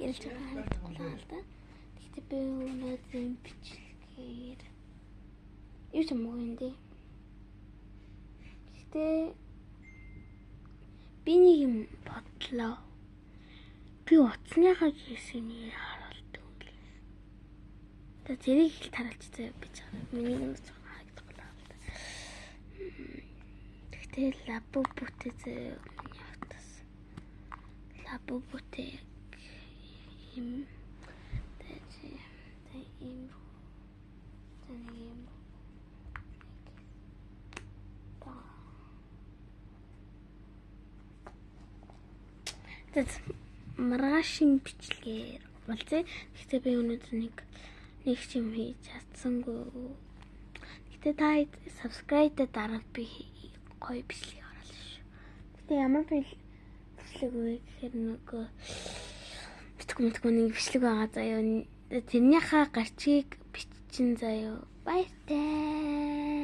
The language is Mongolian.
Ярьж байгаа харагдахгүй л да. Гэхдээ би өнөөдрийн бичлэгээр юу ч юм уу юм дээ. Гэхдээ би нэг юм бодлоо. Би утасныхаа кейсийг харуулдаг юм лээ. За зэрэг хэл таруулж заяа би чам. Миний юм жоохон харагдахгүй л байна. Гэхдээ лабубутэй заяа миний утас. Лабубутэй яг юм тэгэж тэг ийм за нэг юм За маргаашийн бичлэгээр болцъё. Гэхдээ би өнөөдөр нэг нэг ч юм хийж чадсангүй. Гэхдээ та subscribe дараад би гоё бичлэг оруулна шүү. Гэхдээ ямар бичлэг вэ гэхээр нөгөө битгүй мэдгүй нэг бичлэг байгаа заяа. Тэрнийхээ гарчийг бичин заяа. Баяртай.